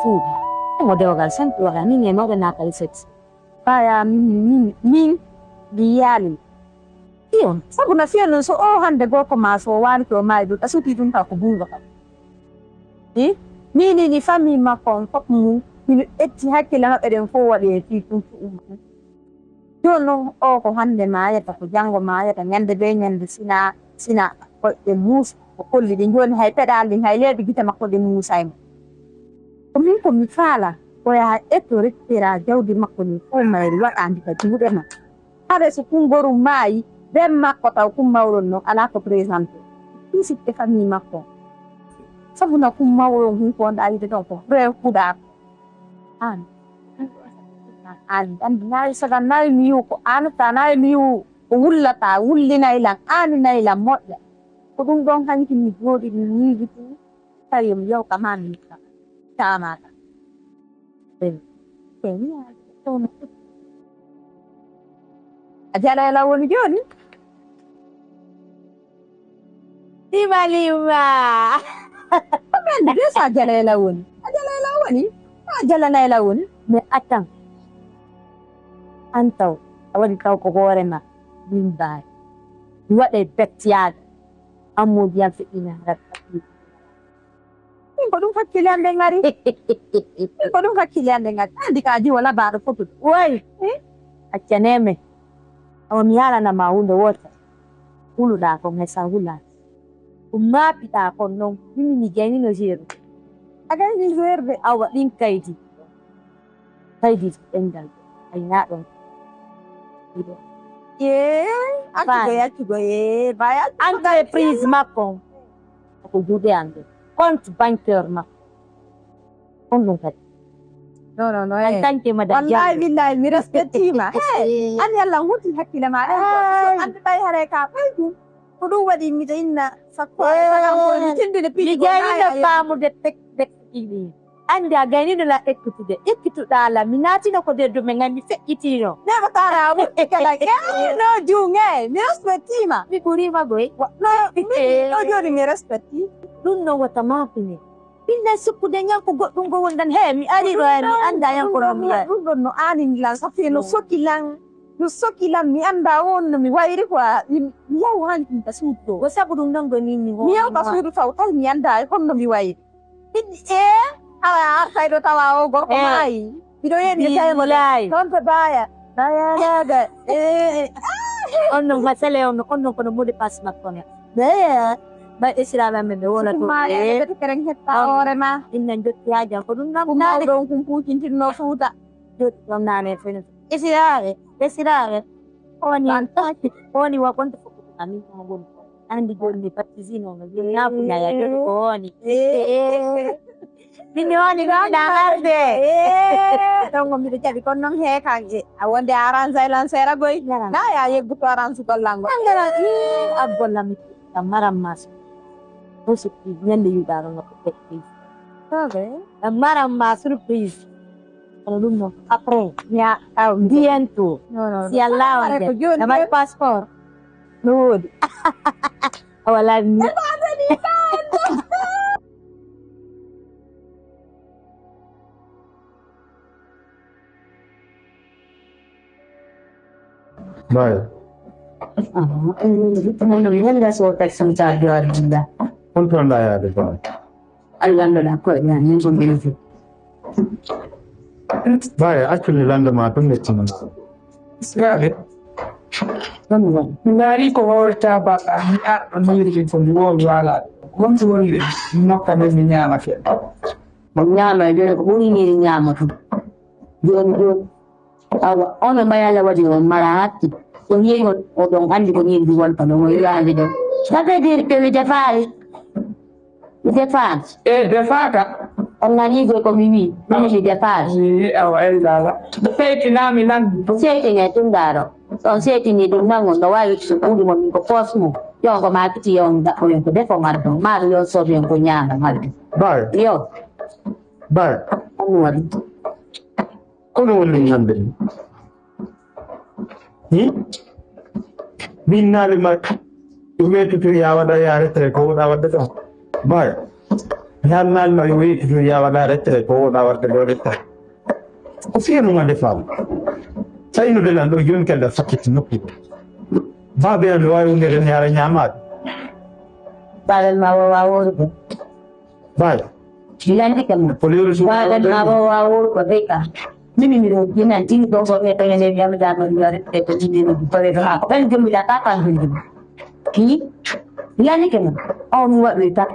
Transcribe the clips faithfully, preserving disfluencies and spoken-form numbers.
Fuuta. Mo dewgal sen ɗo waɗa min e mawɓe natal set. Baya min, min, min, mi yiyali. Iyo, sabu na fiya non so o hannde gorko ma so o waali to maayi ɗum, a suuti ɗum ka ko bungo kam. I? Min ni famille makko on fof mum, hino ƴetti hakkille maɓɓe ɗen fof waɗi e fii ɗum to umma. Jooni noon o ko hannde maayata, ko janngo maayata, ñande bee ñande sina, sina koyɗe muusa, ko kolli ɗi jooni hay peɗaali ɗin, hay leeɓi gite makko ɗin muusay mo. Ko min ko mi faala, ko yaha ƴetto rettira jawdi makko ndin fof mayri waɗandi ka juuɗe ma. Hade so Kungoru maayi, ben makko taw Kun Mawɗo non alaa ko présenté. Ɗum sikke famille makko. Sabu na Kun Mawɗo on hunko on ɗaawide ɗon ko frère Kuɗa. An. An, an, nayi saga nayi mi yiwu ko an, ta nayi mi yiwu ko wullata, wullinay lan, aaninay lan moƴƴa. Ko ɗum ɗon hanki mi jooɗi mi miijiti. Tawi mi yewta ma mi yetta. Taamaaka. Ɓen. Ɓen. A jaleela woni jooni? Lima, lima. Ɓen de sa jaleela woni. A jaleela woni? A jalanayla woni? Mais attends. An taw, a waɗi taw ko hoore ma. Min mbaari. Mi waɗay bettiyaaɗo. Ammo ndiyam feƴƴina harat. Min ko ɗum hakkille am ɓe ngari. Min ko ɗum hakkille am ɓe ngari. Andi ka jiwo labaaɗo fotude. Woy. Eh? Accanee men. Awa mi haalana ma huunde wootere. Huluɗaa ko ngesa hulaa. Ko maapiɗaa kon non. Min mi gaynino jeeru. A gayni jeerde. Awa ɗin kaydi. Kaydi ɗengal. Ay na ɗon. Ee, accugo, accugo, ee, bay accugo. Entreprise makko on. Ko juuɗe am ɗe. Compte bancaire makko. On ɗum kadi. Non, non, non, en tant que madame Diallo. Wallahi, billahi, mi respectima. Hey, an yalla huti hakkille ma. An ko so andi bay hare ka bay ɗum. Ko ɗum waɗi miɗo inna sakko. Saga ko mi tindini piiji. Mi gayni no faamude tek tek ɗiɗi. Andi a gayni no la ekkitude. Ekkituɗaa la. Mi naatino ko nder dume ngam mi feƴƴitino. Neɓa tara a wuɗɗi kala. Eh, no juunge. Mi respectima. Mi ɓurima goy. No, mi, no jooɗi mi respecti. Ɗum no wata mafine. Ɓinna sukkude ñanko goɗɗum ngo wondan. He, mi ari ɗo, mi anda ñanko no mi ari. Ɗum ɗon no aanini lan, safi no soki lan. No soki lan, mi anda on no mi wayri quoi. Mi, mi yahu han ɗum ka suudu ɗo. Ko sabu ɗum ɗon ngo min mi. Mi yahu ka suudu taw, taw mi anda e honno mi wayri. Ɓiɗɗi, ee, awa artay ɗo tawa o gorko maayi. Miɗo yeɗi e tawi mo ɗon to baya. Baya daga. Ee. On non masale on, on non kono mot de passe makko na. Baya. Ba esiraɓe amen ɓe wona to. Maaya ɓe to keren hetta hoore ma. Inna jotti ha jam ko ɗum nan. Ko mawɗo on kum puucintinno fuuta. Jotti ɗon nane fene. Esiraɓe, esiraɓe. Oni, oni wa konto fof ko amin ko woni. Andi joni mi baptisino no joni na ko naya ko oni. Min mi woni ɗo na harde. Ɗon ko miɗo jaɓi kon non he kanke. A wonde arrange ay lan sera goy. Na ya yegguto arrange gollango. Angara a gollam mi. Maram mas. Ko sukki ñande yuɗaɗo no ko tekki. Ɗam maran ma surprise. Kono ɗum noon après mi a aw bientôt. Si Allah on de damay passeport no woodi. Wala ni. Baye. Yalla so taxi mi sa joor billa. Kon ton la yaade ba. Ay lanndo la ko ya ni ko ngel fi. Baye, actually lanndo ma ton metti man. Sare. Mi ndaari ko hoorta baɗa mi arɗo nirde ko mi woowi waalaade. Wonti wonde nokka men mi ñaamake. Mo ñaama e joni ko ɓuri ñiiri ñaama tun. Joni joni awa on ɓe mbayi Allah waɗi on mara hatti. Ko ñiiri on oɗon anndi ko ñiiri ndi wonta ɗon o yiyaande ɗon. Ça veut dire que mi defaali. Mi defaali. E defaaka. On nanii goy ko mi wii ɗum mi defaali. Awa en dala. Seytinami nan. Seytine tun ndaaro. On seytini ɗum nan on no waawi so ɓuri mo min ko poos mum. Yo ko ma kiti yo on daɓɓo yon ko defo marɗo. Maaɗo yon soto yon ko ñaama marɗo. Baye. Yo. Baye. Ɗum waɗi. Kono woni ñande. Hmm? Min naali ma. Ɗum e tuturi ya waɗa ya retere ko waɗa waɗde ɗo. Baye. Ñaannaali ma yo weeɗi ɗum, ya waɗa retraite, ko wona warde ɗo retraite. Ko fiyanude ma nde faamu. Tawi no belan ɗo, jooni kadi a sakkiti noppi. Baabe am no waawi wonde ren yaara ñaamaade. Baabe ma wawa woorude. Baabe. Lande kam. Ko lewru suudu. Baabe ma wawa woorude, beka. Mimi mi ɗo, ina tini ɗo ko ɓe ɗo ne mi am da no mi wari ɓe ɗo ne mi ko ɓe ɗo ha ko ɓen jombi da ka kan jombi. Ki? Lande kam. On waɗi ta.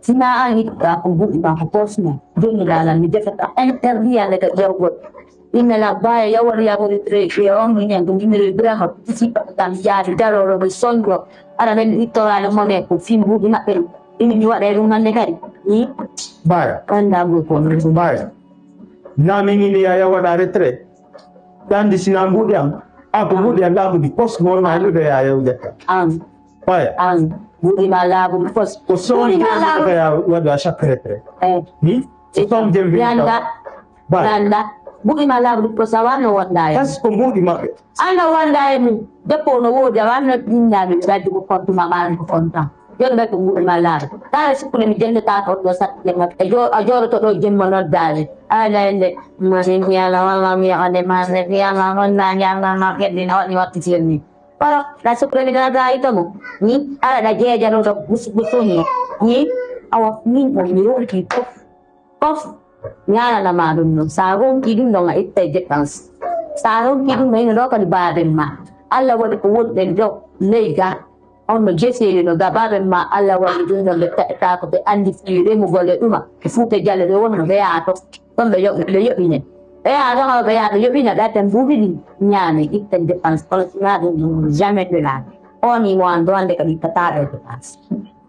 Sina an yiɗɗa ko mbuɗi ma ko posma. Jombi da lan mi defata interdit yande ka ƴewgol. Inna la baya yawal yawal tre ke on mi ñan ɗum numéro Ibrahima. Si kam yaati daroro mi sonjo. Ara men ittorale mo ne ko fi mbuɗi maɓɓe. Ina mi waɗa e ɗum hannde kadi. Ni? Baya. Annda ngol ko. Baya. Na min ini yaya waɗa retraite. Ɗandi sina mbuɗi am. A ko mbuɗi am laaɓuɗi pos mo na lude yaya ƴetta. An. Baya. An. Mbuɗi ma laaɓuɗi pos. Ko soni mbuɗi ma laaɓuɗi. Ya waɗa chaque retraite. Eh. Ni? Ko son jembi. Yanda. Baya. Yanda. Mbuɗi ma laaɓuɗi pos a wanno wonda e. Parce que mbuɗi maɓɓe. An no wonda e mum. Debbo no woodi a wanno ɗinnaɓe ɓe waddi ko kontu ma ɓaari ko kontan. Joni ɓe ko mbuɗi ma laaɓuɗi. Kala sikkune mi jennde ta ko ɗo satti jemma. E jo-, a jooɗoto ɗo jemma noddaade. Ala ende. Mani fiyala walla mi ande mani fiyala walla ñalla ma keddi na waɗi wattu tirni. Kono ɗa supremi dana da ito mo. Ni ala ɗa jeeja ɗo ɗo gusu gusu ni. Ni awa min o mi wonti fof. Fof ñalana ma ɗum ɗon. Sa ronki ɗum ɗon a ittay dépense. Sa ronki ɗum ɗon ino ɗo kadi baaben ma. Allah waɗi ko woni ɓen ɗo ley ga. On no jeseeli no gabaɓe ma Allah waɗi ɗum no ɓe taƴata ko ɓe anndi fii remugol e ɗuma. E Fuuta Jallo ɓe wonno ɓe yaha to. Ɗon ɓe yoɓi, ɓe yoɓine. Ɓe yaha to ɓe yaha ɓe yoɓina ɓe atten buuɗi ɗi ñaame itten dépense kono sinaa ɗum ɗum jamais de la. On imo an ɗo annde kadi ittata ɗo dépense.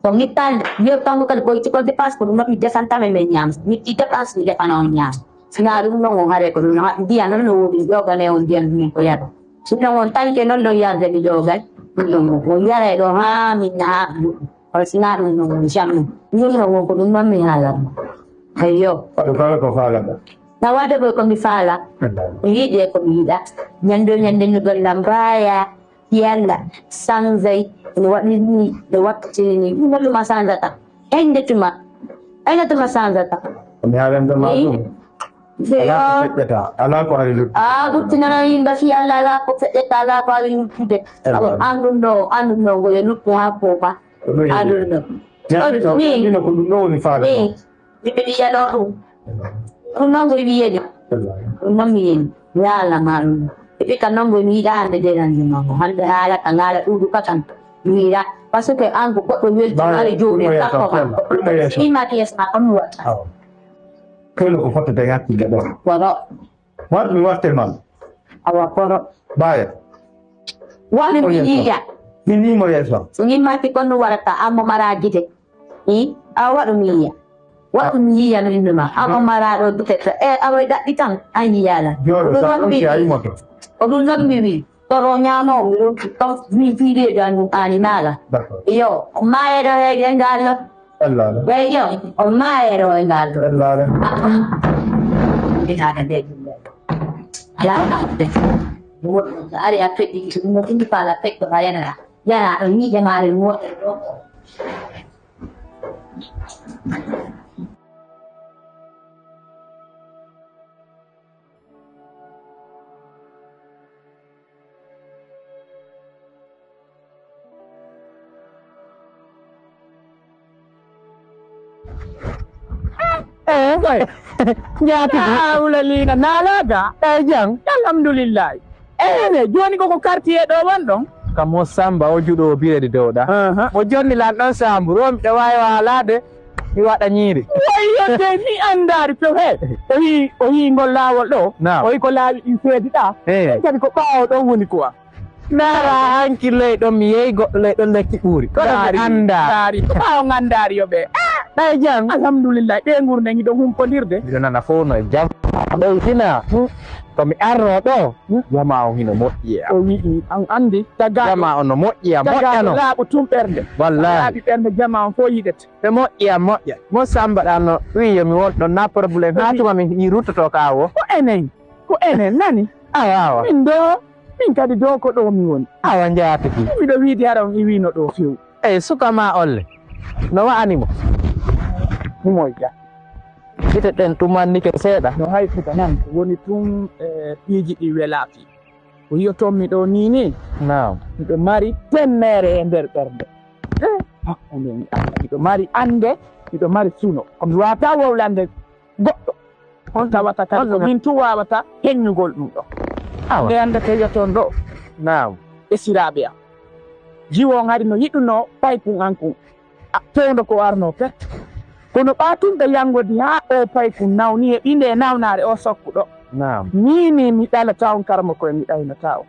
Ko ngittaande yo kanko kadi ko itti ko dépense ko ɗum noon mi desantame men ñaam. Mi itti dépense mi defana on ñaam. Sinaa ɗum ɗon on hare ko ɗum no mbiya noon no woodi ƴoogane on ndiyan ɗum ko yaro. Sinno on tanke noon ɗon yarde mi ƴoogay. Ɗum ɗon on yaray ɗo haa min na haa ɗum. Kono sinaa ɗum ɗon on jamais. Ɗum ɗon on ko ɗum noon mi haalata. Eyyo. Waɗu kala ko faalata. Na waɗde ko ko mi faala. Ko yiɗi e ko mi yiɗa. Ñande o ñande no golla mbaaya. Yalla sanzay no waɗi ni, no wakkatini ni. Ɗum ɗum a sanzata. Hende tuma. Hende tuma sanzata. Mi haalanta ma ɗum. Alaa ko feƴƴata, alaa ko ari luttude. A ɓuttinana yimɓe fii Allah, alaa ko feƴƴata, alaa ko ari luttude. Alaa. An ɗum ɗo, an ɗum ɗo, ngo yo luttu haa poofa. An ɗum ɗo. Min, min, ko ɗum ɗo woni faale. Min, mi wiya ɗo ɗum. Ɗum noon ko wiyede. Ɗum noon mi yini. Mi haalna ma ɗum. E ɓe kam noon ko mi yiɗa hannde de hannde noon. Hannde haala ka ngaala ɗuuɗu ka kam. Mi yiɗa. Parce que an ko goɗɗo welti mari jooɗi takko ma. Imaki yes ma kon waɗta. Kelo ko fotata yakkude ɗo. Woro. Wat mi watte man. Awa koro. Baya. Wani mi yiya. Mi ni mo yeso. Ngimaki kon warata ammo mara gide. I a waɗu mi yiya. Waɗu mi yiya no inno ma. Ammo mara ɗo dutetta. E awa daɗɗi tan an yiyala. Jooɗo sa ɗon si a yimoto. Ko ɗum noon mi wi. Toro ñaamo mi ɗum. Ɗon mi fiide dan ani mala. D'accord. Yo. Maye ɗo he ngal. Ɓe ƴeew, o maayeero e ngaal ɗo. Ɓe naata nder ɗum ɗo. Alaa ɗaɓɓude. Ari a feƴƴi ɗum no ɗum faala feƴƴo ma yanara. Yana ɗo ñiiƴe maare mi woɗɗe ɗo. Eey, njaati. Awla liina naalaga. Eey, jam. Alhamdulillahi. Eey, ne, jooni ko ko quartier ɗo won ɗon? Kam o Samba, o juɗo o biredi dowɗa. Aha. Mo jonni lan ɗon Sambu, ɗo miɗo waawi waalaade, mi waɗa ñiiri. Wayyo de, mi anndaari to he. O yii, o yii ngol laawol ɗo. Naam. O yii ko laawi ɗin seedi ɗa. Eey. Kadi ko ɓaawo ɗon woni quoi. Ndaara hanki ley ɗon mi yehi goɗɗo ley ɗon lekki ɓuuri. Kono mi anndaa. Ɓaawo nganndaari yo ɓe. Ɗay jam. Alhamdulillah, ɗe ngurndan hiɗo humpondirde. Miɗo nana fof no e jam. Ɓeytina. Hmm. Ko mi arno ɗo. Hmm. Jama on hino moƴƴi e am. O wi'i, an anndi. Tagaa. Jama on no moƴƴi e am, moƴƴano. Laaɓu tun ɓernde. Wallahi. Laaɓi ɓernde jama on fof yiɗete. Ɓe moƴƴi e am, moƴƴa. Mo Samba ɗan no wi'i yo mi won ɗon na problème. Haa tuma mi yi ruttoto ka wo. Ko enen. Ko enen nani? Awa, awa. Min ɗo, min kadi ɗo ko ɗo mi woni. Awa njaatigi. Miɗo wiide hara on iwino ɗo few. Eyi, suka ma olle. No wa'ani mo? Himoy ga. Gite ɗen tumannike seeɗa. No hay fuɗa nan ko woni tun, e, piiji ɗi welaaki. Ko yiyoton mi ɗo nii nii. Naam. Miɗo mari temmeere e nder ɓernde. Eh, hakkunde mi Allah. Miɗo mari annde, miɗo mari suno. Ko mi waawata wowlande goɗɗo. On tawata kadi ko min tun waawata heññugol ɗum ɗo. Awa. Nde annde ko yiyoton ɗo. Naam. Esiraaɓe am. Jiwo on hari no yiɗunoo paykun an kun. A, fewndo ko arnoo pet. Kono ɓaatunɓe yanngodi haa oo paykun nawni e ɓinde e nawnaare oo sokkuɗo. Naam. Nii nii mi ɗalataa on karmo koye mi ɗaynataa on.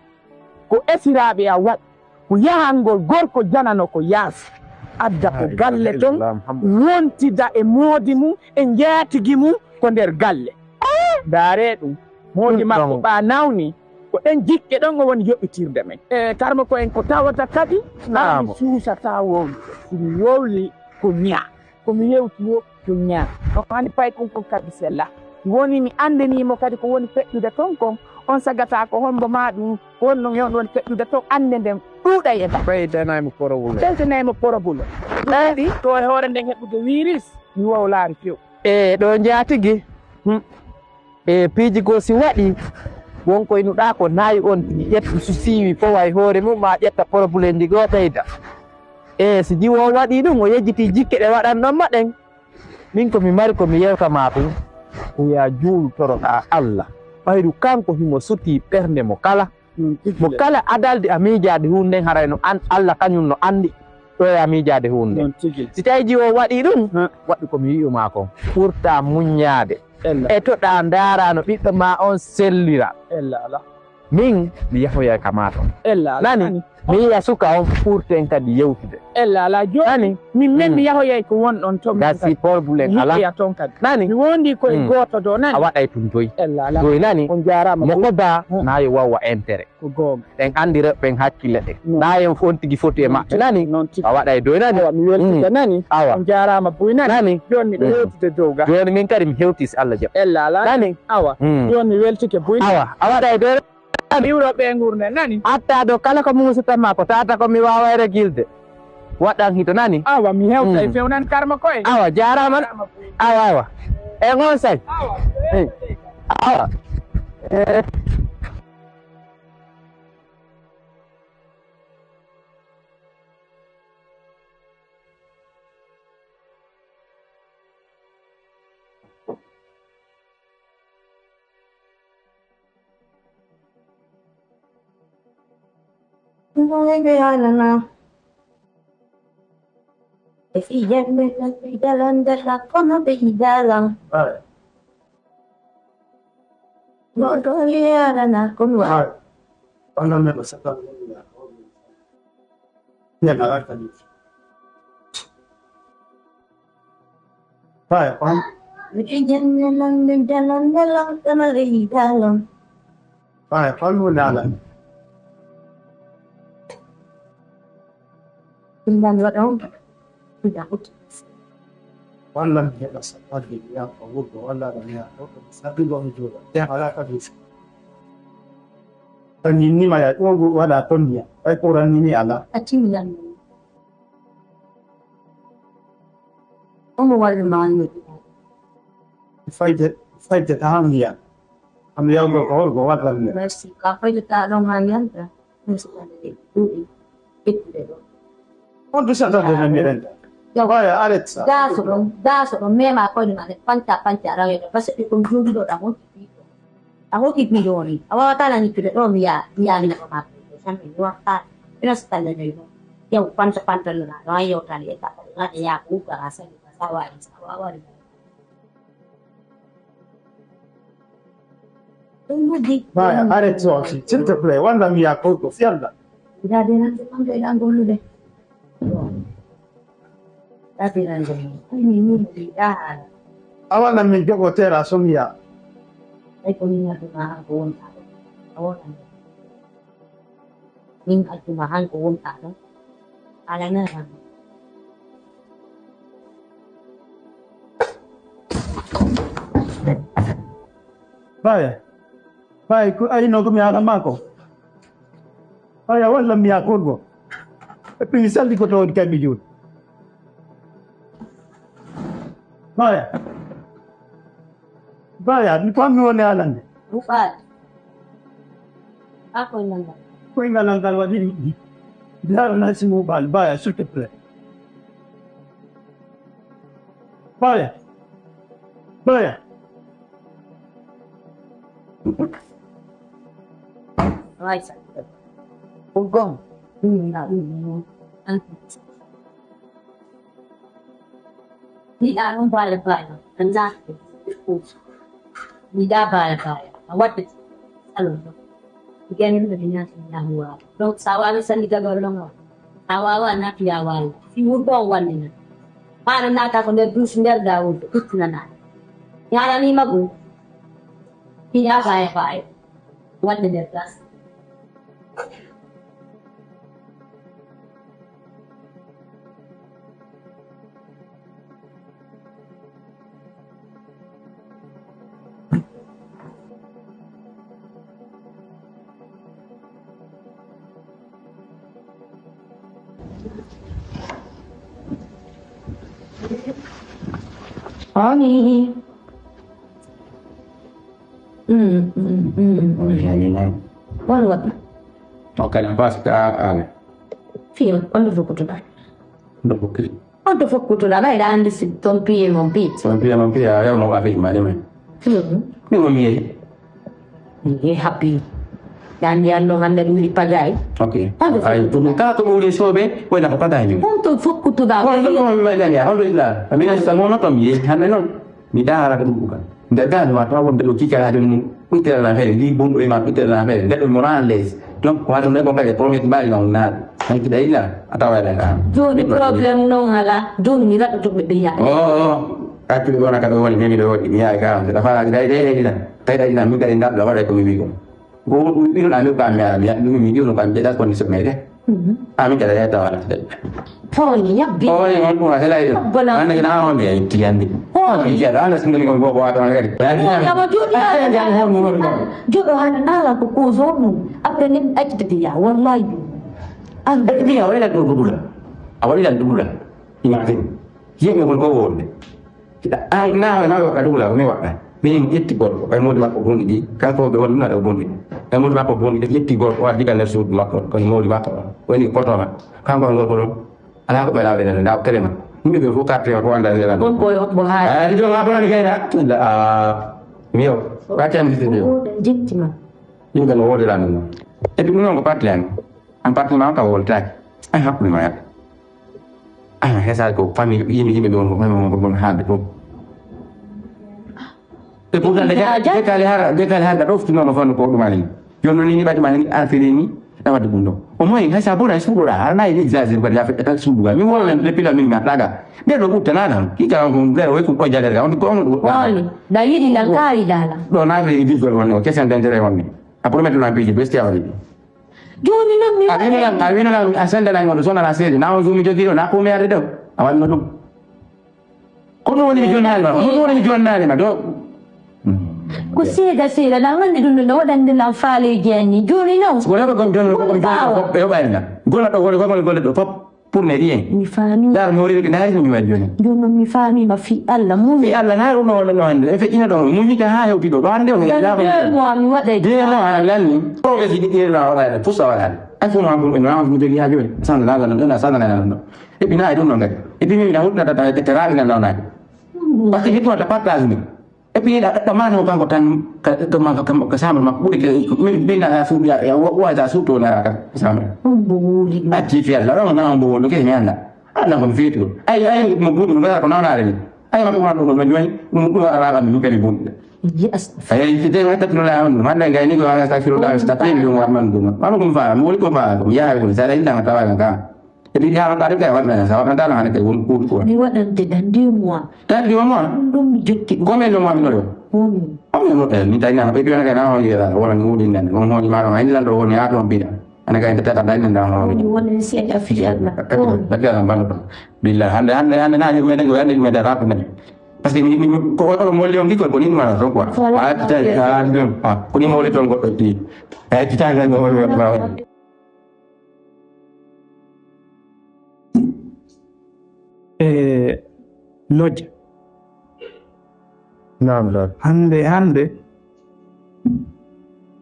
Ko esiraaɓe am waɗi, ko yahangol gorko janano ko yaasi. Adda ko galle ton, wontida e moodi mum, e njaatigi mum, ko nder galle. Ndaaree ɗum. Moodi makko ɓaa nawni, ko ɗen jikke ɗon o woni yoɓitirde men. E karmo ko en ko tawata kadi, mi suusataa wowlude. Si mi wowli ko ñaa. Ko mi yewti wo ko ñaa. On hani paykun kon kadi sella. Mi woni mi anndanii mo kadi ko woni feƴƴude ton kon. On sagata ko hombo maa ɗum, ko woni ɗum yon woni feƴƴude ton, annde nden ɗuuɗa e ba. Ɓeydanay mo porobulem. Ɓeydanay mo porobulem. Ɗum kadi to e hoore nden heɓude wiris, mi wowlaari few. E ɗo njaatigi. Hmm. E piiji goo si waɗii, won ko inuɗaa ko nayi on, ƴettu su siiwi foway hoore mum, maa ƴetta porobulenji goo ɓeyda. E si jiwo on waɗii ɗum, o yejjitii jikke ɗe waɗanɗon ma ɗen, min ko mi mari ko mi yewta maa tun, ko yaa juultoroɗaa Alla, ɓayru kanko himo sutii ɓernde mo kala. Mo kala adalde a miijaade huunde nden, haray no an, Alla kañum no anndi ɗo e a miijaade huunde nden. Si tawii jiwo waɗii ɗum, waɗu ko mi wi'u maa kon. Ɓurtaa muññaade. Etoɗaa ndaaraa no ɓiɗɗo maa on sellira. Min, mi yahoyay ka maa ton. Nani? Mi yi'a suka on, ɓurten kadi yewtude. Nani? Min men mi yahoyay ko wonɗon ton. Gasi porbulen alaa. Nani? Mi wondi koye gooto ɗo, nani? A waɗay tun doy. Doy, nani? On jaaraama. Mo ko baa, na yo wawwa entere. Ko goonga. En anndi rewɓe ɓen hakkille ɗen. Naa en fof on tigi foti e maɓɓe. Nani? A waɗay doy, nani? Awa, mi weltike, nani? Awa. On jaaraama buy, nani? Nani? Jooni miɗo hewtude dow ga. Jooni min kadi mi hewti, si Allah jaɓi. Ella alaa. Nani? Awa. Jooni mi weltike buy, nani? Awa. A waɗay doy. Iwro ɓe ngurnde, nani? Atta ɗo kala ko muusata ma ko tata ko mi waaway regilde. Waɗan hito, nani? Awa, mi hewtay few, nani, karma koye. Awa, jaaraama. Awa, awa. En on say. Awa. Eh. Awa. Eh. Ɓe haalana. E fii jannde, ɓe jalande hakkono ɓe idalan. Ay. Mo to yaalana kon wa. Ay. Ɓangal men ko sakkan. Nen a arta ni. Faya, fam. Miɗen jannde lan, min dalan, dalan, kama reyi dalan. Faya, fam mo dalan. Ɗum ɗan waɗa on, ɗum ɗan hutti. Walla mi heɓa saɗɗa de mi yaha ko wurgo, walla ɗo mi yaha ko, ko mi saɗɗugo mi juuɗa. Te alaa ka mi sa. Tan yinnima ya ɗum waɗa ton ya. Ay ko rannini alaa. A timmi lan. Omo walla ma anndi. Fayde, fayde ta han wiya. Am yawgo ko holko waɗan mi. Merci. Ka fayde ta ɗon han yanta. Merci. Ɗuɗi. Ittude ɗo. On du sata de nan mi renta. Yawa. Waya, arrête ça. Gaso ɗon, gaso ɗon, mema koyɗe ma, panca, panca, rawe ɗo. Parce que ko juuɗi ɗo ɗa hokki. A hokki mi ɗo ni. A wawata lan ittude ɗo mi ya, mi ya mi na ko ma. Sammi mi wata. Ina sita le ɗo. Yaw, panca, panca, no na. No, yaw, tali, e ka. Na, ya, ku, ka, sa, sa, wa, sa, wa, wa. Maya, arrête ça aussi, s'il te plaît. Wanda mi ya ko ko fianda. Ida de nan se pando ida ngolu de. Ida de nan de. Ni ni ida. Awa na min jogo tera somiya. Ay ko ni na ma ko won. Awa. Min accuma han ko wonɗaa ɗon, alanaa lan. Baya, baya, ko ayno ko mi haala maako. Baya, walla mi yaa kolgo. E pini salli ko toon kamɓe jooni. Baya. Baya, mi ko mi woni alande. Buɓaade. A koyngal ngal. Koyngal ngal waɗi ɗi. Ndaar na si mo ɓaal, Baya, s'il te plaît. Baya. Baya. Right. Ugong. Yiɗa ɗum baale baale, a naatde. Yiɗa baale baale, a waɗde. Alors, gani ɗum ɓe naati ñaamuwaade. Donc, so a waawi sanndigal ɗo ɗon o, a waawa naatu ya waawi. Si wurgo on wallina. Maa no naata ko nder duusi nder daawol, ɗo ittinanaa. Ñaananiima ɗum. Yiɗa baale baale. Waɗde nder gas. Honey. Mm, mm, mm, mm. Won waɗi. O kadi am basi ka ale. Fiyo, on ɗo fokkutuɗa. Ɗo fokki. On ɗo fokkutuɗa, ɓayɗa anndi si ton piye mon pi. Ton piye mon pi, a yaw no wa fi ma de men. Fiyo. Mi mo miye. Ye happy. Dan yan no hande ɗum ɗi pagay. Ok. Ay, ɗum kala ko ɓuri soɓe, wona ko pagay ni. On ɗo fokkutuɗa. On ɗo mi ma dan ya, on ɗo ila. Amina sa mo no tom ye, hande non. Mi daarata ɗum ɗum kam. Nder galle ma tawa wonde ɗo kiikaraajo mum, ɓiɗɗere lan heɗe, ndi bonɗo e ma ɓiɗɗere lan heɗe, nder ɗum mo ran les. Donc, ko haɗum ɗe ko kadi promet mbaɗi ma on naaɗi. Hanki ɗa illa, a tawa eɗen ka. Jooni problème noon alaa, jooni mi raɗɗoto ɓe ɓe yaha. O, o, accude wona ka ɓe woni, memi ɗo woni, mi yaha ka, on seɗa faalaji ɗay ɗay ɗay ɗiɗan. Tawi ɗay ɗiɗan, min kadi ndaɗɗo waɗa ko mi wi ko. Ko ɗum ɓiruɗa mi ko mi ara mi ɗum mi ɗum ko mi jeɗa ko ni somede. Amin kada ya tawa na tede. Pawni yabbi. Pawni on ɗum a sela ido. Bala. Ande na on de tiyandi. Pawni ya da na singani ko bobo ata ngari. Kama jodi ya. Jodo han ala ko ko zonu. Après ni acte de ya wallahi. An de ya wala do dubula. A wala dubula. Imagine. Yimɓe ngol ko wonde. Hiɗa ay nawe nawe ka dugla mi waɗa. Min ƴetti goɗɗo kay modi makko bonɗi ɗi. Kanko ɓe woni ɗum aɗa bonɗi. Kay modi makko bonɗi ɗi ƴetti goɗɗo o addi ka nder suudu makko kay modi makko on. Woni potoma. Kanko ngol ko ɗum. Ala ko ɓe laɓe nde ndaw telema. Yimɓe ɓe fof carte o ko anda nde lan. Kon koy hokko haali. Ay ɗum a bonani kay na. Ah. Mi yo. Waccan mi ɗum. Jittima. Yimɓe no wodi lan ɗum. E ɗum non ko parti an. An parti ma ka woltaaki. Ay hakkunde ma yaɓɓa. Ah, hesa ko famille, yimɓe, yimɓe ɓe won ko famille mon ko bon haalde fof. Et pourtant, de kali har, de kali har da ɗoftunono fanno ko ɗum ani. Jooni noon ni ɓaɗi ma ni affaire ni na wadde ɗum ɗo. O moy hay sa bona suuɗoɗa har na yiɗi exagérer ko ya fete suuɗuga mi wona le pila min na taga. Nde ɗo ɓutta nana ki ka on ko nde o ko ko jagere on ko on. Woni da yiɗi lan kaari dala. Ɗo na be yiɗi ko woni o kesen dentrer woni. A promettre na biji bestiawari. Jooni noon mi a winolan a winolan a sendalan on sona la sedi na on zumi jogi ɗo na ko mi arde ɗo a wanno ɗum. Ko ɗum woni mi jonnali ma ko ɗum woni mi jonnali ma ɗo. Ko seeɗa seeɗa na wonde ɗum ɗo waɗande lan faaleji anni jooni noon. Wona ko gom jono ko gom jono ko ɓe yoɓani na. Gona ɗo woni gomol golle ɗo fop. Pour ne rien. Mi faami. Dar mi wori rek na ni mi wajjo ni. Jooni mi faami ma fi Allah mun. Fi Allah na runo wala no hande. Fe ina do mu hita ha hewti do. Do hande on. Deux mois mi waɗay. Deux mois ala lanni. Ko be fi di la wala. Fusa wala. Afu ma ko na mu de ya joni. San la la na san la na. E bina ay dum no ngai. E bina na hudna da da terali na na. Parce que hitwa ta partage ni. Et puis ɗa ɗa mano kanko tan ka chambre makko ɓuri ke min min na suudu ya wasa suudu na ka chambre. Acci fi Allah ɗon na on bo ɗo ke mi anda. Allah ko mi feetu. Ay ay mo buɗu no ko nawnaare ni. Ay ma ko wano ɗo no joy ɗum ɗum ala kam mi kadi buɗu. Ay ci de wata no la on man da gayni ko ala sa firo da sta pen ɗum wa man ɗum. Wano ko fa mo ko fa ko ya ko sa da inda tawa ka. Eɗi yaha ɗaade kay waɗna hen sa waɗna dano hande kay woni kuuɗi quoi. Mi waɗante ɗan deux mois. Tan deux mois. Ɗum ɗum mi jokki ɗum. Combien de mois mi ɗoyo? Woni. Combien de mois? Min tawi nana ɓe ɗiyona kay nana hoye wala mi wuɗi nande on hoye maɗo ma indi lanɗo woni ha ɗon mbiɗa. Ana kay nde tata dañi nde hoye. Woni seeɗa fiyalla. Woni. Tati ala mbanɗo ɗon. Billah hande hande hande na yimɓe ɗen ko yande yimɓe ɗen raɓɓe men. Parce que mi mi ko oɗo molli on kikol ko ni ɗum ala ɗon quoi. Wala. Ko ni molli ton goɗɗo ɗi. Ay titani tan ko woni waɗa. E lojja Naam, naam. Hannde, hannde,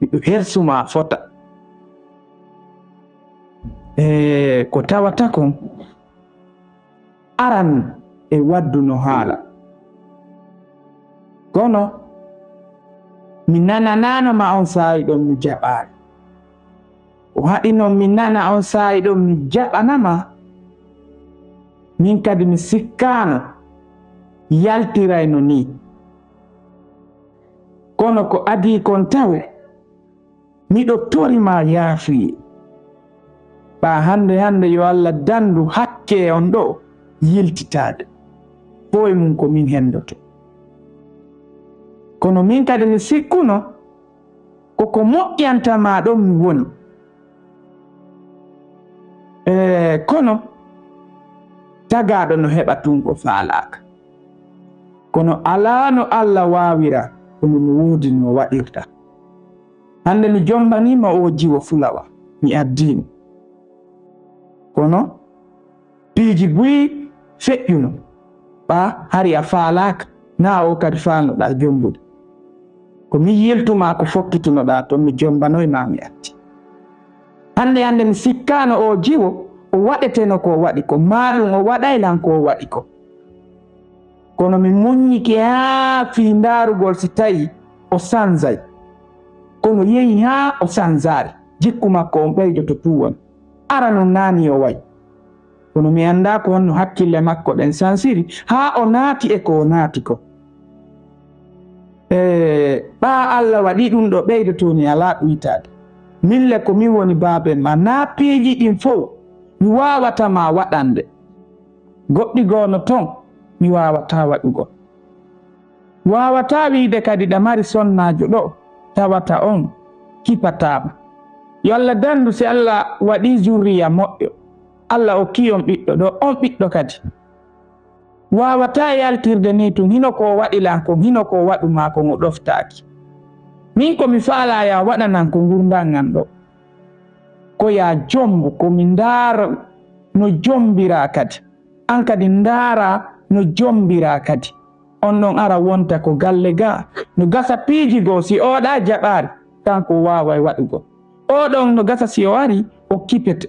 miɗo hersumaa fota. E ko tawata kon, aran e wadduno haala. Kono mi nananaano ma on saa'i ɗon mi jaɓaali. Ko haɗi non mi nana on saa'i ɗon mi jaɓana ma, min kadi mi sikkaano yaltirayno nii. Kono ko adii kon tawo, miɗo tori ma yaafuye. Ɓaa hannde hannde yo Alla danndu hakkee on ɗoo yiltitaade. Fow e mum ko min henndoto. Kono min kadi mi sikkuno ko ko moƴƴanta ma ɗon mi woni. E kono tagaaɗo no heɓa tun ko faalaaka. Kono alaa no Alla waawira, kono no woodi no waɗirta. Hannde mi jombaniima oo jiwo fulawa, mi addiimo. Kono piiji buy feƴƴuno, ɓaa hari a faalaaka, naa oo kadi faalnoɗaa jombude. Ko mi yiltumaa ko fokkitunoɗaa ton, mi jombanoy ma mi addi. Hannde hannde mi sikkaano oo jiwo, o waɗeteno ko o waɗi ko, maa ɗum o waɗay lan ko o waɗi ko. Kono mi muññike haa fii ndaarugol si tawi o sanzay. Kono yehi haa o sanzaali. Jikku makko on ɓeydoto tun woni. Arano naani o wayi. Kono mi anndaa ko honno hakkille makko ɗen sansiri haa o naati e ko o naati ko. E ɓaa Alla waɗi ɗun ɗoo ɓeydoto ni alaa ɗuytaade. Min le ko min woni baaben ma, naa piiji ɗin fow mi waawata ma waɗande. Goɗɗi goo no ton mi waawataa waɗugol. Waawataa wi'ude kadi ɗa mari sonnaajo ɗoo tawata on kipataama. Yo Alla danndu si Alla waɗii zurriya moƴƴo, Alla okkii on ɓiɗɗo ɗoo, on ɓiɗɗo kadi waawataa yaltirde nii tun, hino ko o waɗi lan kon, hino ko o waɗu maa kon o ɗoftaaki. Min ko mi faalaa yo a waɗanan ko ngurndan ngan ɗoo. Ko yo a jombu, ko mi ndaara no jombiraa kadi. An kadi ndaaraa no jombiraa kadi. On ɗon ara wonta ko galle gaa. No gasa piiji goo si ooɗaa jaɓaali, kanko o waaway waɗugol. Oo ɗon no gasa si o arii, o kipete.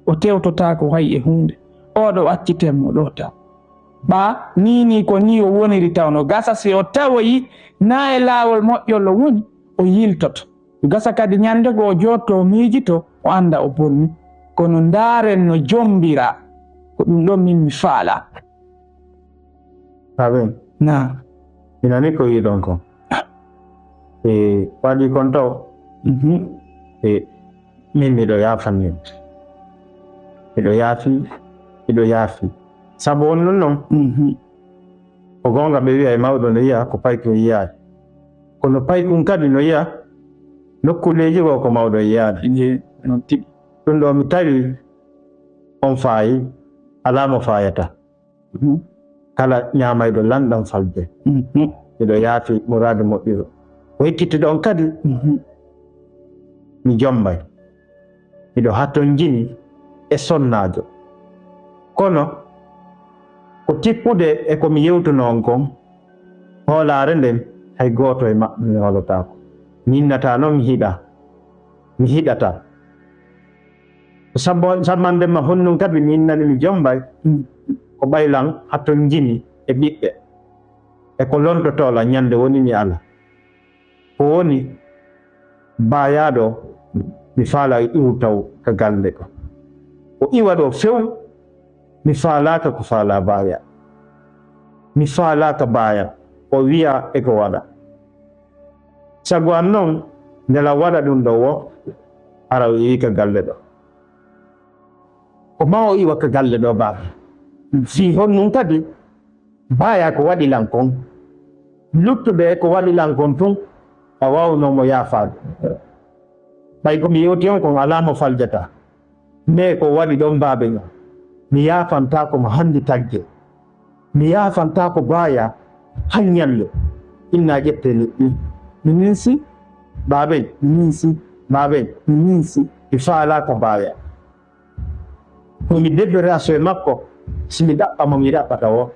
O tewtotaako hay e huunde. Oo ɗoo acciten mo ɗoo tan. Ɓaa, nii nii ko nii o woniri taw no gasa si o tawoyi naa e laawol moƴƴol o woni, o yiltoto. Gasa kadi ñannde goo o jooɗtoo miijitoo, o annda o bonni. Kono ndaaren no jombiraa. Ko ɗum ɗon min mi faalaa. Amin. Naa. Mi nanii ko wi'uɗon kon. E waɗi kon taw. Mhm. E min miɗo yaafanni. Miɗo yaafi, miɗo yaafi. Sabu on ɗum non. Mhm. Ko goonga ɓe wi'ay mawɗo no yi'a ko paykun yi'aali. Kono paykun kadi no yi'a nokkuuleeji goo ko mawɗo yi'aali. Ehe, non tigi. Ɗum ɗoo mi tawi on faayi, alaa mo faayata. Mhm. Kala ñaamayɗo lanɗan falde. Mhm. Miɗo yaafi muraadu moƴƴuɗo. Ko ekkitiɗon kadi, mhm, mi jombay. Miɗo hatonjini e sonnaajo. Kono ko tippude e ko mi yewtuno on kon, hoolaare nden hay gooto e maɓɓe mi hoolotaako. Mi innataa non mi hiɗa, mi hiɗataa. Ko sabbo-, sammande ma honɗun kadi mi innani mi jombay, ko ɓay lan hatonjini e ɓiɓɓe. E ko lontotoo lan ñande woni mi ala. Ko woni, baayaaɗo, mi faalaa iwtaw ka galle ɗoo. O iwa ɗoo few, mi faalaaka ko faalaa baaya. Mi faalaaka baaya, o wi'a e ko waɗa. Sago an non, nde la waɗa ɗum ɗoo woo, hara o iwi ka galle ɗoo. Ko maa o iwa ka galle ɗoo, baaba. Fii honɗun kadi, baaya ko waɗi lan kon. Luttuɓe ko waɗi lan kon tun, a waawnoo mo yaafaade. Ɓay ko mi yewti on kon, alaa mo faljata. Mais ko waɗi ɗon, baaba ñan, mi yaafantaako mo hanndi tagge. Mi yaafantaako baaya han ñande. Inna ƴette liɗɗi. Mi ninsi, baaba, mi ninsi, baaba, mi ninsi. Mi faalaaka baaya. Ko mi debbo raso e makko, si mi ɗaɓɓa mo mi ɗaɓɓata woo.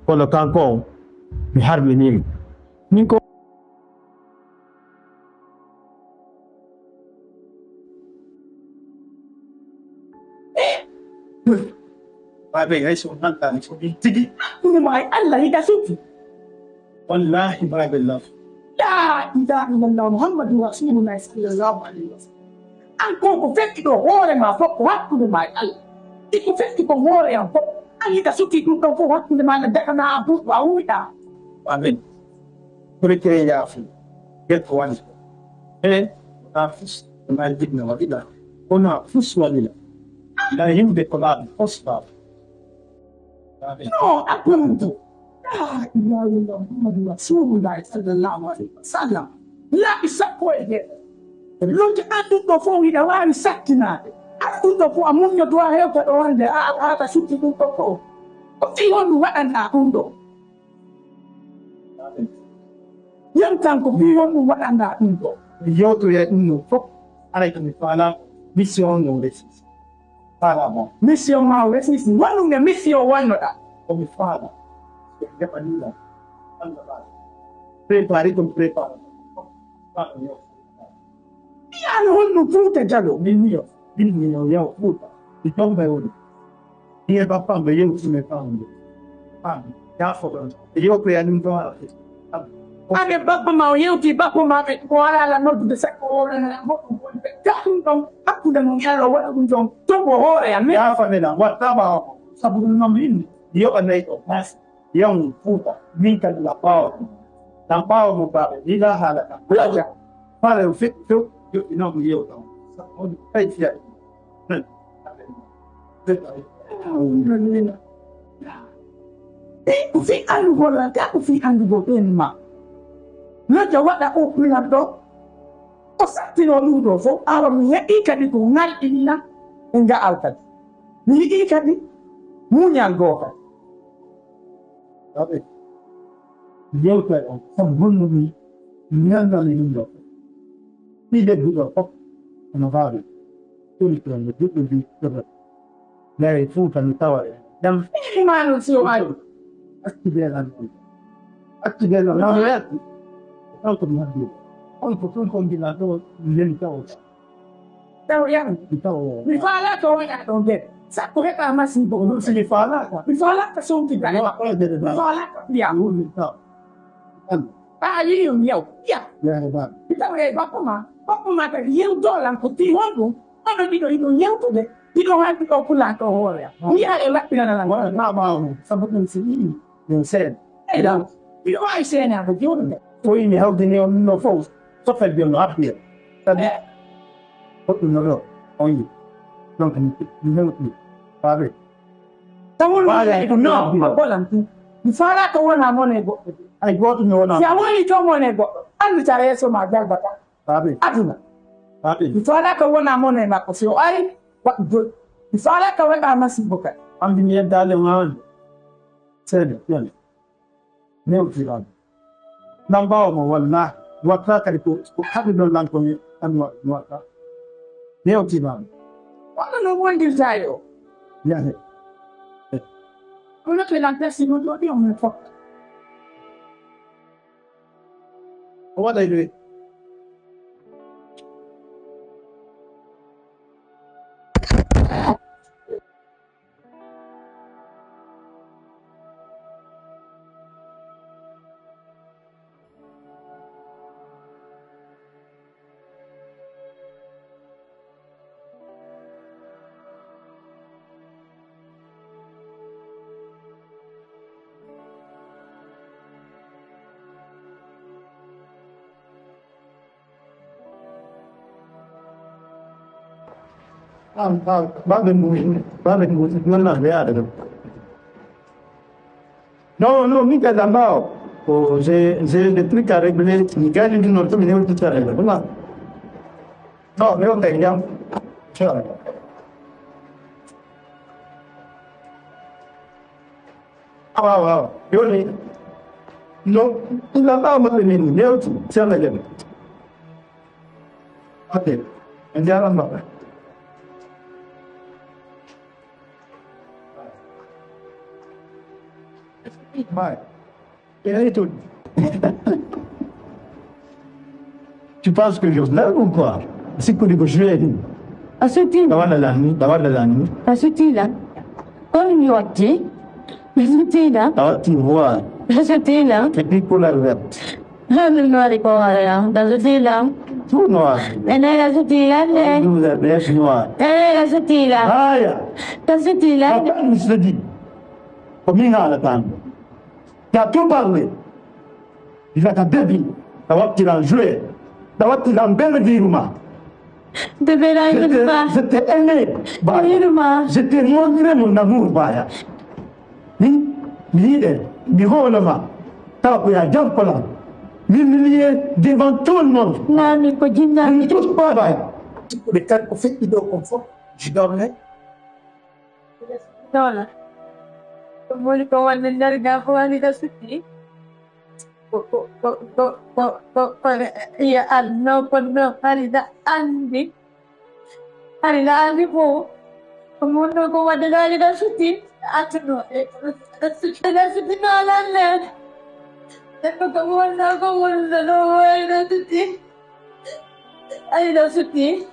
Kono kanko on, mi harminii mo. Min ko Babe, ay so nanta, so min tigi. Hakkunde ma e Allah hiɗa suti. Wallahi, Babe, love. La ilaha illallah Muhammadu Rasulullah sallallahu alaihi wasallam. An ko ko fetti ɗo hoore ma fof ko hakkunde ma e Allah. Iko fetti ko hoore am fof. An hiɗa suti ɗum ɗon fof hakkunde ma na dakana an fof a wuuɗa. Amin. Ko reke yaafu. Get ko wani. Eh, na fus na jigna wa ila. Ko na fus wa ila. Na yimɓe ko laaɓi fos laaɓi. No, a ɓuranto. La ilaha illallah Muhammadu Rasulullah sallallahu alaihi wasallam. Laabi sappo e jeeɗiɗo. Londe an ɗum ɗo fof hiɗa waawi sattinaade. An ɗum ɗo fof a muññoto a hewta ɗo wonde a a a sutti ɗum ɗo fof. Ko fii honɗum waɗanɗaa ɗum ɗo? Yam tan ko fii honɗum waɗanɗaa ɗum ɗo? Mi yewtoya ɗum ɗo fof. Aray ko mi faalaa mission on ɗo resi. Faalaa mo. Mission ma o resnisi. Wonɗum e mission wonnoɗaa. Ko mi faalaa. Ɓe jaɓanii lan. Allah ɓaali. Préparé ɗum préparé. Faalaa mi yewta. Mbiyaano honɗum Fuuta Jaloo? Min miyo, min miyo yaw Fuuta. Mi tomba woni. Iye bappam ɓe yewti me famde. Fam, yaafo ɗon. Ɓe yewtoya ɗum ɗon. Ande bappa ma o yewti bappa ma ɓe ko wala la noddude sakko o wonana mo ɗum woni ɓe. Ka ɗum ɗon hakkunde mon yaro waɗa ɗum ɗon. To ko hoore am. Yaafa me lan. Watta ɓaawo. Sabu ɗum noon min yoɓa nayi ɗo. Merci. Yaw Fuuta, min kadi na ɓaawo ɗum. Na ɓaawo mo baaɓe, ni na haala kam. Ko yaaja, faale o feƴƴi few, joɗɗi noon mo yewta on. Sabu on fay fiya ɗum. Nan. Alhamdulillah. Ɗi ko fii anndugol lan, ka ko fii anndugol ɓeen ma. Lojja waɗa o kulan ɗo. O sattinoo ɗum ɗo fof, awa mi heɓii kadi ko ngal inna e nga'al kadi. Mi yiɗii kadi muñal goo kadi. Aɓe yewta e on, sabu honno mi ñalnami ɗum ɗo. Ɗi leggi ɗo fof, hono baaɓe, ɗum ɗo no juɗɗo ndi ɗo. Ley Fuuta mi tawa e jam. Maano si o ari. Accident an ɗum. Accident an. Hono weeɓi. Kanko mi haddi. On ko ɗum ko mbila ɗo, leli tawo. Taw yan. Tawo. Mi faalaaka wona ɗon de. Sakko heɓa masibo. Ɗum si mi faalaaka. Mi faalaaka sonki dane. Wa, wa, de, de, de. Mi faalaaka biya. Ɗum mi taw. An. Ɓa a yi'i on yaw. Ya. Ya, ya, ba. Mi taw e bappa ma. Bappa ma kadi yew dolan ko ti honɗum. Oɗo ɗiɗo iɗo yewtude. Ɗiɗo haaldi ɗo pulaar ɗo hoore am. Wiya e laɓɓinana lan. Wala na ɓaawo. Sabu ɗum si yi'i. Ɗum seeɗa. Eɗa. Miɗo waawi seenaade jooni. O yimi hawdini on no fof. Sofel biyon no haɓɓi en. Kadi. Goɗɗum no ɗo. On yi. Donc, mi hewti. Baabe. Tawon mi no. Bolan. Mi faalaaka wona mone goɗɗo. Ay gooto mi wona. Si a woni to mone goɗɗo. Andu tara yeeso ma jalbata. Baabe. Aduna. Baabe. Mi faalaaka wona mone makko. Si o ari, waɗu joni. Mi faalaaka waɗa masibo kadi. Amdi mi yeddaale ma on. Seede, seede. Newti lan. Nan ɓaawo mo walla. Watta kadi ko, ko haɗi ɗon lan ko mi an wa-, mi watta. Newti lan. Walla no wondirta yo. Yahe. Kono to lan tasi ɗum ɗo ɗi on fof. O waɗay ɗum. An, an, babe mo, babe mo, non, non, non, mi kadi ɓaawo. Ko j'ai, j'ai des trucs à régler. Mi gayni ɗum noon, to mi hewti carel. Voilà. Non, mi hokkay jam. Inchallah. Awa, awa, awa. Jooni, no, illa ɓaawo maɓɓe min newti, sella jam. Ok. En jaaraama. Bye. Ɓe ari toon. Tu penses que je rêve ou quoi? Sikkudi ko joué ɗum. A sottiila. Ɗa waɗa lan ni, ɗa waɗa lan ni. A sottiila. Kono mi watti. A sottiila. A watti voix. A sottiila. Et puis couleur verte. Hano noori ko wala. A sottiila. Tout noir. Ene a sottiila le. Tout le reste noir. Ene a sottiila. Haya. A sottiila. Papa, mi sottiila. Ko min haalata. Tu as tout parlé. Il a ta bébé. T'as wattu la jouer. T'as wattu la belle vie, ma. Bébé la. Je t'ai aimé. Bah, je t'ai montré mon amour, baya. Ni, ni de, ni ho na ma. Ta ko ya jam ko la. Mi mi lié devant tout le monde. Na mi ko jinna. Je ne touche pas, baya. Le temps qu'on fait, il dort comme ça. Je dormais. Noona. Ɗum woni ko wonde nder gam ko woni ɗo sutti. Ko, ko, ko, ko, ko, ko, ko, iya anno, ko no, hari da andi. Hari da andi ko. Ko mun ɗo ko wonde ɗo ari ɗo sutti. Atuno, e, ɗo sutti, ɗo sutti no alanne. E ko, ko wonno, ko wonno, ɗo wari ɗo sutti. Ari ɗo sutti.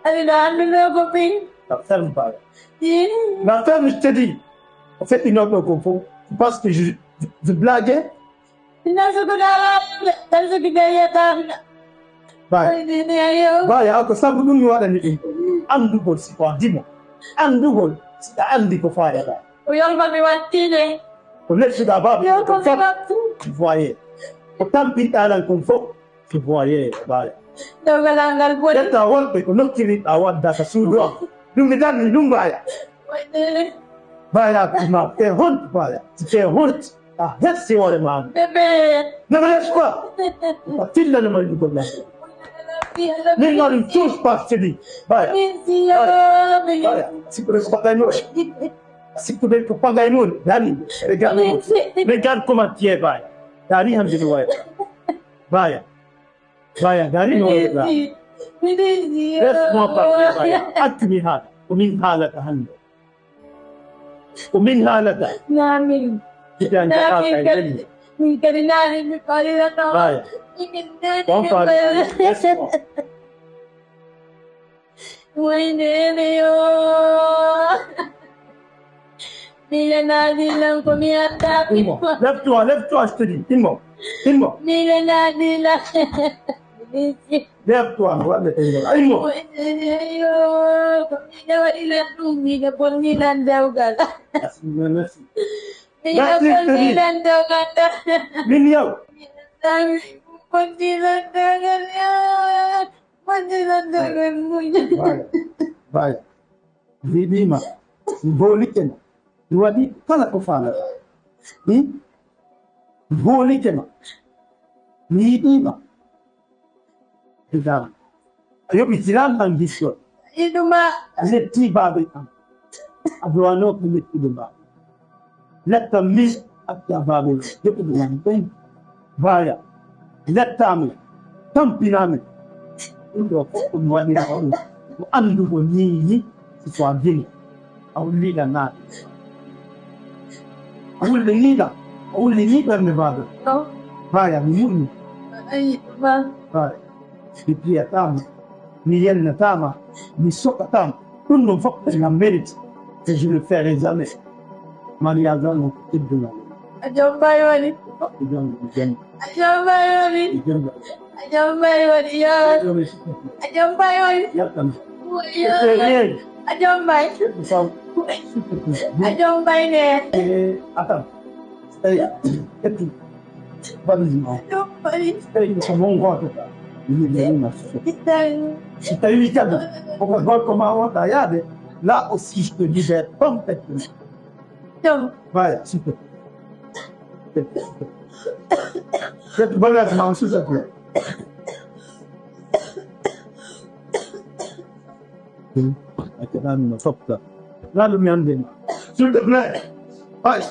Ari ɗo andi no ko min. La ferme, baya. Ii. La ferme, je te dis. En fait, il y a un concours. Tu penses que je, je blaguais? Ina sukuɗa, ina sukuɗa yetana. Baya. Ay, ni, ni, ayo. Baya, ako sabu ɗum mi waɗani ɗum. Anndugol si ko a dimo. Anndugol si a anndi ko faayata. Ko yolma mi wattine. Ko lettuɗa baba. Yolma mi wattu. Voyez. Ko tampinɗa lan kon fof. Ki voye, baya. Dewgal ngal boni. Ƴetta wonɓe ko nokkiri a wadda ka suudu o. Ɗum mi darni ɗum baya. Wayde. Baya, ma te honte baya. Te honte. A hetsi hoore ma. Bébé. Ne me laisse pas. A tilla no mari ɗum ko na. Min ngari tous pas sidi. Baya. Min si yo, baya. Baya. Sikko ko bagay no. Sikko ko bagay no. Dani. Regarde. Regarde comment tu es, baya. Dani hamdi no waya. Baya. Baya, dari no wala. Laisse-moi parler, baya. Accu mi haala. Ko min haalata hannde. Ko min haalata. Namin. Namin kadi. Min kadi namin mi faaliranno. Baya. Min kadi namin mi faaliranno. Laisse-moi. Wayneene yo. Miilanaa miilan ko mi anndaa. Immo. Lève-toi, lève-toi, je te dis. Immo. Immo. Miilanaa miilan. Lève-toi, waɗde immo. Immo. Wayneene yo. Ko miila waɗi lan ɗum, miila bon miilan dewgal. Merci, merci. Miila bon miilan dewgal. Min yaw. Miila bon miilan dewgal. Baya, baya. Mbiɗima, mi hoolike ma. Mi waɗi kala ko faalata. Hmm? Mi hoolike ma. Mi yiɗima. Ndar. A yoɓi jiran an hisol. Yiɗuma. A yetti baaɓe am. A duwano ko yettude baaɓe. Lettam min acca baaɓe joɓɓude yam ɓen. Baya lettaami, tampinaami. Ɗum ɗo fof ɗum waɗira on ko anndugo nii ni si ko a gini. A wulliɗa naata. A wulli niiɗa. A wulli nii ɓernde baaɓe. Baya mi muɗni. Baya. Mi piyataama, mi yennataama, mi soɓataama. Ɗum ɗum fof ko ngam mérite. Et je ne ferai jamais. Mariage on ko teddungal. A jom bay woni. Jom, jom. A jom bay woni. Jom. A jom bay woni yo. Jom. A jom bay woni. Yakkan. Yo. A jom bay. Sam. A jom bay ne. Eh, atam. Eyi, ƴettu valise ma o. Ɗum waɗi. Eyi, ko mon gooto. Min nganima. Si tawi kadi koko gorko ma wonɗa yaade, là aussi je te libère complètement. Ɗum. Voilà, super. Ƴettu valise ma o, s'il te plaît. Hmm. Acca ɗan no softa. Ɗan ɗum mi annde ma. S'il te plaît. Ay.